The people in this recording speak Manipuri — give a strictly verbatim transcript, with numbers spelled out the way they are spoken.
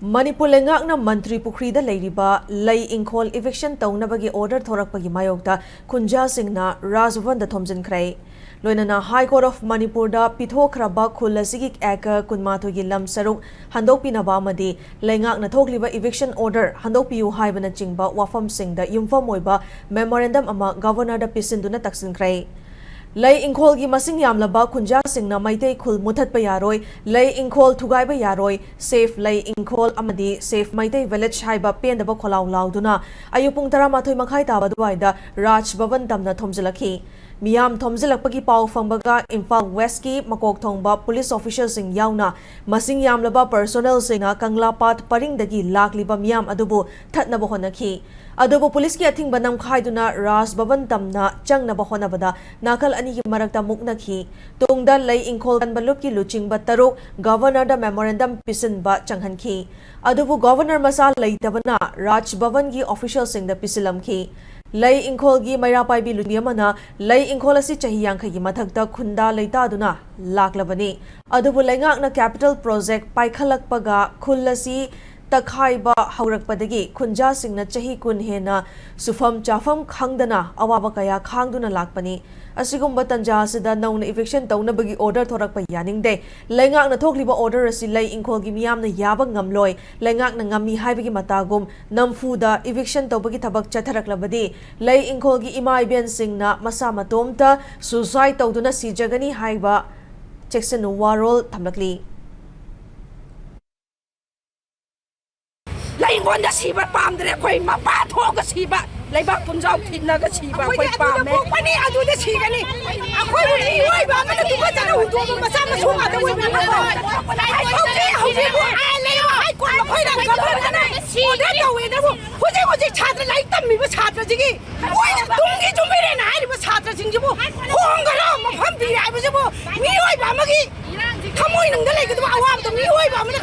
ꯃꯅꯤꯄꯨꯔ ꯂꯩꯉꯥꯛꯅ ꯃꯟꯇ꯭ꯔꯤ ꯄꯨꯈ꯭ꯔꯤꯗ ꯂꯩꯔꯤꯕ ꯂꯩ ꯏꯪꯈꯣꯜ eviction ꯇꯧꯅꯕꯒꯤ order ꯊꯣꯔꯛꯄꯒꯤ ꯃꯥꯌꯣꯛꯇ ꯈꯨꯟꯖꯥꯁꯤꯡꯅ ꯔꯥꯖ ꯚꯕꯟꯗ ꯊꯣꯝꯖꯤꯟꯈ꯭ꯔꯦ꯫ ꯂꯣꯏꯅꯅ High Court of ꯃꯅꯤꯄꯨꯔꯗ ꯄꯤꯊꯣꯛꯈ꯭ꯔꯕ ꯈꯨꯜ ꯑꯁꯤꯒꯤ acre ꯀꯨꯟꯃꯥꯊꯣꯏꯒꯤ ꯂꯝ ꯁꯔꯨꯛ ꯍꯟꯗꯣꯛꯄꯤꯅꯕ ꯑꯃꯗꯤ ꯂꯩꯉꯥꯛꯅ ꯊꯣꯛꯂꯤꯕ eviction order ꯍꯟꯗꯣꯛꯄꯤꯌꯨ ꯍꯥꯏꯕꯅꯆꯤꯡꯕ ꯋꯥꯐꯝꯁꯤꯡꯗ ꯌꯨꯝꯐꯝ ꯑꯣꯏꯕ memorandum ꯑꯃ Governorꯗ ꯄꯤꯁꯤꯟꯗꯨꯅ ꯇꯛꯁꯤꯟꯈ꯭ꯔꯦ꯫ ꯂꯩ ꯏꯪꯈꯣꯜꯒꯤ ꯃꯁꯤꯡ ꯌꯥꯝꯂꯕ ꯈꯨꯟꯖꯥꯁꯤꯡꯅ ꯃꯩꯇꯩ ꯈꯨꯜ ꯃꯨꯊꯠꯄ ꯌꯥꯔꯣꯏ, ꯂꯩ ꯏꯪꯈꯣꯜ ꯊꯨꯒꯥꯏꯕ ꯌꯥꯔꯣꯏ, safe ꯂꯩ ꯏꯪꯈꯣꯜ ꯑꯃꯗꯤ safe ꯃꯩꯇꯩ village ꯍꯥꯏꯕ ꯄꯦꯟꯗꯕ ꯈꯣꯜꯂꯥꯎ ꯂꯥꯎꯗꯨꯅ ꯑꯌꯨꯛ ꯄꯨꯡ ꯇꯔꯥꯃꯥꯊꯣꯏ ꯃꯈꯥꯏ ꯇꯥꯕ ꯑꯗꯨꯋꯥꯏꯗ ꯔꯥꯖ ꯚꯕꯟ ꯇꯝꯅ ꯊꯣꯝꯖꯤꯜꯂꯛꯈꯤ꯫ ꯃꯤꯌꯥꯝ ꯊꯣꯝꯖꯤꯜꯂꯛꯄꯒꯤ ꯄꯥꯎ ꯐꯪꯕꯒ ꯏꯝꯐꯥꯜ Westꯀꯤ ꯃꯀꯣꯛ ꯊꯣꯡꯕ police officialꯁꯤꯡ ꯌꯥꯎꯅ ꯃꯁꯤꯡ ꯌꯥꯝꯂꯕ personnelꯁꯤꯡꯅ ꯀꯪꯂꯥꯄꯥꯠ ꯄꯔꯤꯡꯗꯒꯤ ꯂꯥꯛꯂꯤꯕ ꯃꯤꯌꯥꯝ ꯑꯗꯨꯕꯨ ꯊꯠꯅꯕ ꯍꯣꯠꯅꯈꯤ꯫ ꯑꯗꯨꯕꯨ policeꯀꯤ ꯑꯊꯤꯡꯕ ꯅꯝꯈꯥꯏꯗꯨꯅ ꯔꯥꯖ ꯚꯕꯟ ꯇꯝꯅ ꯆꯪꯅꯕ ꯍꯣꯠꯅꯕꯗ ꯅꯥꯀꯜ ꯑꯅꯤꯒꯤ ꯃꯔꯛꯇ ꯃꯨꯛꯅꯈꯤ꯫ ꯇꯨꯡꯗ ꯂꯩ ꯏꯪꯈꯣꯜ ꯀꯟꯕ ꯂꯨꯞꯀꯤ ꯂꯨꯆꯤꯡꯕ ꯇꯔꯨꯛ Governorꯗ memorandum ꯄꯤꯁꯤꯟꯕ ꯆꯪꯍꯟꯈꯤ꯫ ꯑꯗꯨꯕꯨ Governor ꯃꯁꯥ ꯂꯩꯇꯕꯅ ꯔꯥꯖ ꯚꯕꯟꯒꯤ officialꯁꯤꯡꯗ ꯄꯤꯁꯤꯜꯂꯝꯈꯤ꯫ ꯂꯩ ꯏꯪꯈꯣꯜꯒꯤ ꯃꯩꯔꯥ ꯄꯥꯏꯕꯤ ꯂꯨꯆꯤꯡꯕꯤ ꯑꯃꯅ ꯂꯩ ꯏꯪꯈꯣꯜ ꯑꯁꯤ ꯆꯍꯤ ꯌꯥꯡꯈꯩꯒꯤ ꯃꯊꯛꯇ ꯈꯨꯟꯗꯥ ꯂꯩꯇꯥꯗꯨꯅ ꯂꯥꯛꯂꯕꯅꯤ꯫ ꯑꯗꯨꯕꯨ ꯂꯩꯉꯥꯛꯅ capital project ꯄꯥꯏꯈꯠꯂꯛꯄꯒ ꯈꯨꯜ ꯑꯁꯤ ꯇꯛꯈꯥꯏꯕ ꯍꯧꯔꯛꯄꯗꯒꯤ ꯈꯨꯟꯖꯥꯁꯤꯡꯅ ꯆꯍꯤ ꯀꯨꯟ ꯍꯦꯟꯅ ꯁꯨꯐꯝ ꯆꯥꯐꯝ ꯈꯪꯗꯅ ꯑꯋꯥꯕ ꯀꯌꯥ ꯈꯥꯡꯗꯨꯅ ꯂꯥꯛꯄꯅꯤ꯫ ꯑꯁꯤꯒꯨꯝꯕ ꯇꯟꯖꯥ ꯑꯁꯤꯗ ꯅꯧꯅ eviction ꯇꯧꯅꯕꯒꯤ order ꯊꯣꯔꯛꯄ ꯌꯥꯅꯤꯡꯗꯦ꯫ ꯂꯩꯉꯥꯛꯅ ꯊꯣꯛꯂꯤꯕ order ꯑꯁꯤ ꯂꯩ ꯏꯪꯈꯣꯜꯒꯤ ꯃꯤꯌꯥꯝꯅ ꯌꯥꯕ ꯉꯝꯂꯣꯏ꯫ ꯂꯩꯉꯥꯛꯅ ꯉꯝꯃꯤ ꯍꯥꯏꯕꯒꯤ ꯃꯇꯥꯒꯨꯝ ꯅꯝꯐꯨꯗ eviction ꯇꯧꯕꯒꯤ ꯊꯕꯛ ꯆꯠꯊꯔꯛꯂꯕꯗꯤ ꯂꯩ ꯏꯪꯈꯣꯜꯒꯤ ꯏꯃꯥ ꯏꯕꯦꯟꯁꯤꯡꯅ ꯃꯁꯥ ꯃꯇꯣꯝꯇ suicide ꯇꯧꯗꯨꯅ ꯁꯤꯖꯒꯅꯤ ꯍꯥꯏꯕ ꯆꯦꯛꯁꯤꯟ ꯋꯥꯔꯣꯜ ꯊꯝꯂꯛꯂꯤ꯫ ꯂꯩꯉꯣꯟꯗ ꯁꯤꯕ ꯄꯥꯝꯗ꯭ꯔꯦ ꯑꯩꯈꯣꯏ, ꯃꯄꯥ ꯊꯣꯛꯑꯒ ꯁꯤꯕ, ꯂꯩꯕꯥꯛ ꯄꯨꯝꯖꯥꯎ ꯊꯤꯠꯅꯒ ꯁꯤꯕ ꯑꯩꯈꯣꯏ ꯑꯩꯈꯣꯏ ꯑꯗꯨꯗ ꯄꯥꯝꯃꯦ꯫ ꯄꯣꯛꯄꯅꯤ, ꯑꯗꯨꯗ ꯁꯤꯒꯅꯤ꯫ ꯑꯩꯈꯣꯏꯕꯨ ꯃꯤꯑꯣꯏꯕ ꯑꯃꯅ ꯇꯨꯀꯠꯇꯅ ꯍꯨꯟꯗꯣꯛꯑꯕ ꯃꯆꯥ ꯃꯁꯨ ꯉꯥꯛꯇ ꯑꯣꯏꯕꯅꯤꯅꯀꯣ꯫ ꯍꯧꯖꯤꯛ, ꯍꯧꯖꯤꯛꯄꯨ ꯑꯥ ꯂꯩꯔꯤꯕ ꯍꯥꯏ ꯀꯣꯔꯠ ꯃꯈꯣꯏꯅ ꯒꯚꯔꯅꯔꯅ order ꯇꯧꯋꯦꯅꯕꯨ ꯍꯧꯖꯤꯛ ꯍꯧꯖꯤꯛ ꯁꯥꯇ꯭ꯔ ꯂꯥꯏꯔꯤꯛ ꯇꯝꯃꯤꯕ ꯁꯥꯇ꯭ꯔꯁꯤꯒꯤ ꯃꯣꯏꯅ ꯇꯨꯡꯒꯤ ꯌꯨꯝꯕꯤꯔꯦꯟ ꯍꯥꯏꯔꯤꯕ ꯁꯥꯇ꯭ꯔꯁꯤꯡꯁꯤꯕꯨ ꯈꯣꯡꯒꯔ ꯃꯐꯝ ꯄꯤꯔꯦ ꯍꯥꯏꯕꯁꯤꯕꯨ ꯃꯤꯑꯣꯏꯕ ꯑꯃꯒꯤ ꯊꯃꯣꯏꯅꯨꯡꯗ ꯂꯩꯒꯗꯕ ꯑꯋꯥꯕꯗꯣ ꯃꯤꯑꯣꯏꯕ ꯑꯃꯅ